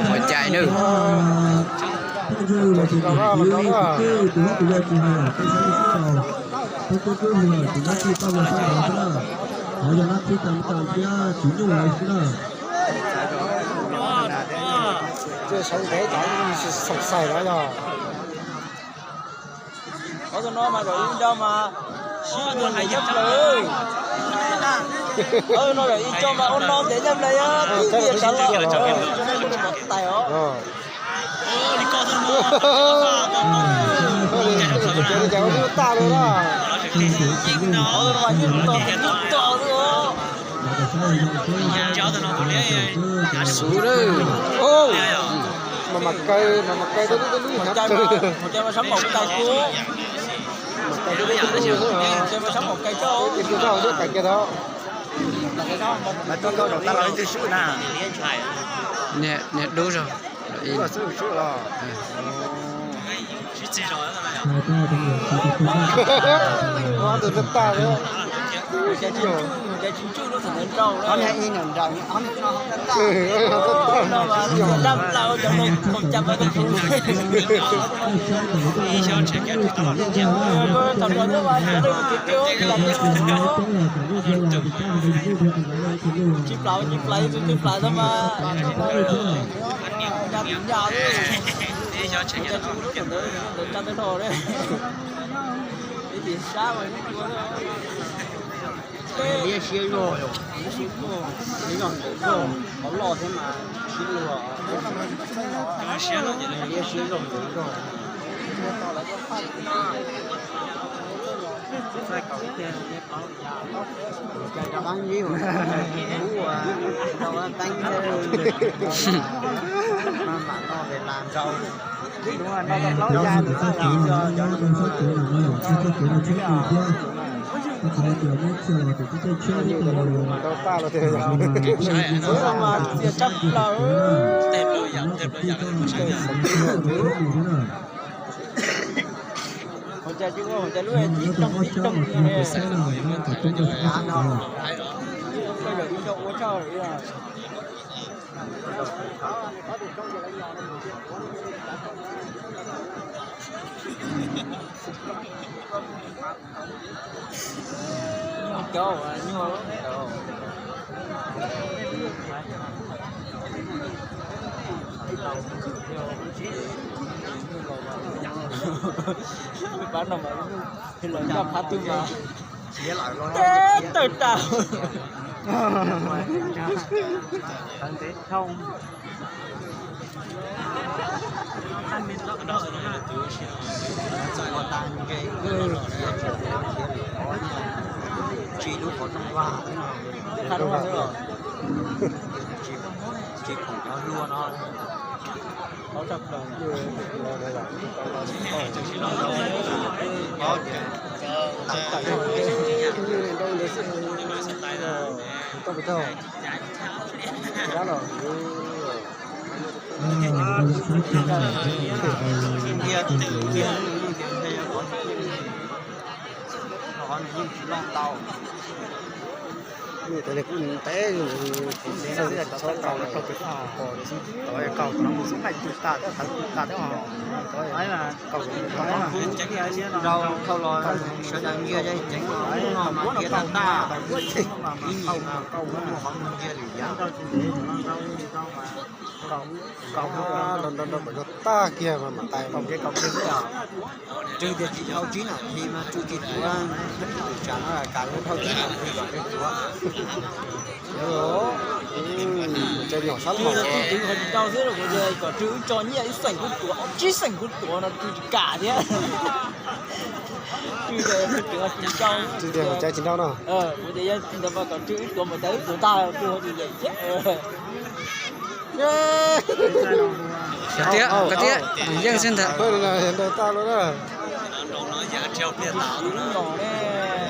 Ua cai na. Ob tug no mas zaum ib nrau mas sib nrau nyob plaws. Ob tug no zaum ib co mas ua no ntev nyob plaws yog tib tiam sawv los tais os. Ob tug no mas yeej tos tib tos li os. Xub, mas mas kaw, mas mas kaw, ua cas mas sab npaum kais kuv, ua cas mas sab npaum kais koj, niag dub zog. Tus tag tag li. Ob niag ib nram nraum, ob niag no tag tag. Dab plaws cov no, ib xyob tshem kiag rov qab los. Tsis plaws, tsis plaws, tsis plaws tau mas. Ib xyob tshem kiag rov qab los. Liab siab zog, liab siab zog, qhov loj thiab mas sib luag. Liab siab zog ntawd zog. Ua teeb, mam no pem las nrau. Txias tsab plaws. Ua cas, ua cas lub ib rooj ib rooj no, koj zaum ib co ua tsaug. Cov nyuag pab no mas los ncaj phab twg mas tawg tag. Tsis lub qhov rooj vaj, tsis khoom cov hlua no. Nws kuj ntev, txhob tau rau pem toj pos xwb, tod kaus no mus xwb maim tw tas thiab, tawv tw tas thiab os. Kaus rau thau los sawv daws ntsia ceev los mus no mas cia tag tag, ib nyuag mas kaus mus qhov mus ntsia lwm yam. Kaus nrau nrau kom yog tag kiag mas mam tais. Kaus kiag, kaus kiag xwb os. Tswv tias tsis dhau tsib nas this mas tsw tsis tuav, tsam no kav dhau tsib nas this kom tsw tuav. Cov nyom sab laug tib twv ho tsis dhau xwb, kuv tias kom tswv wb tso nyiaj ib xeem kuj tuav, tsib xeem kuj tuav no tsw tsis kam thiab. Tsw tias tsw tuav tsis dhau. Tsw tias cov tsis dhau no. Kuv tias yog ntawd mas kom tswv wb tuav mas cas wb tuav tag, tsw ho tsis yeem thiab. Tiab, koj tiab, yeej xwb ntag. Nrau tag lawm na.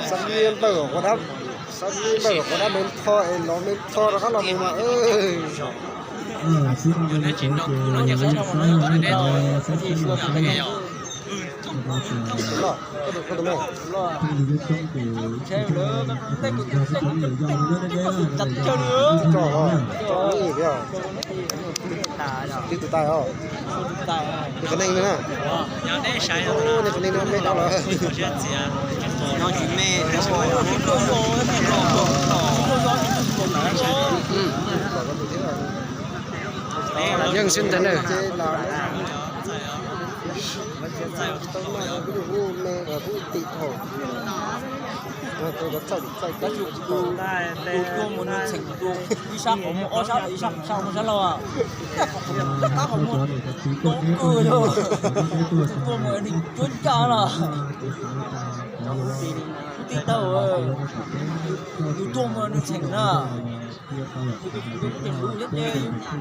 Xab nyiaj npawg quav dab, xab nyiaj npawg quav dab me npho es los me npho rov qab los mus mas. Twb tus tais os. Nws qhov neeg na. Nws qhov neeg no me dhau lawm. Yeej xwb ntag na. Tus tuaj mus nws txheem ib sab qhov muag, ob sab, ib sab qhov muag sab laug. Qhov muag qhov muag kawg yog tus tuaj mus nws cuab ncaj los. Tij tau tus tuaj mus nws txheem na. Yus txheem lus tej,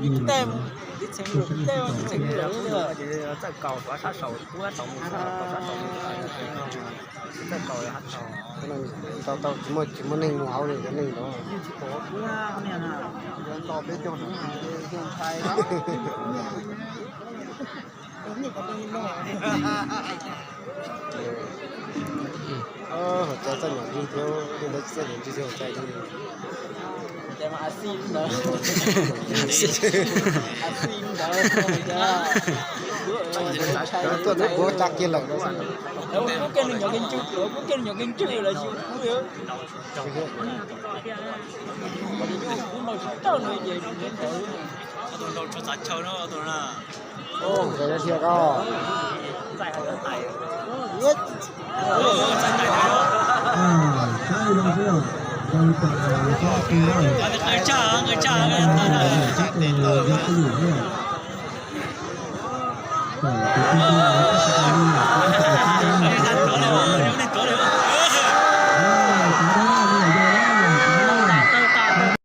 yus txheem lus tej, yus txheem lus tej. Txawj kaus rov sab saud, kuv tau mus rov sab saud, txawj kaus hab tau. Tau tau tsis muaj, tsis muaj neeg mus hauv li cov neeg ntawd. Hauv txaj txaj nyam ntsis thiab, li ntawd txaj nyam ntsis thiab hauv txaj li. Tuaj ntawd kuv tsa kiag lawm. Kuv kiag nws nyom kev ntswg, kuv kiag nws nyom kev ntswg lawm tsis kuv. Kuv nrau tsis tau no ces nws ntawd. Tus nrau tshua txav chaw no tus na. Ntxhais thiab koj. Nqaij tshaj, nqaij tshaj.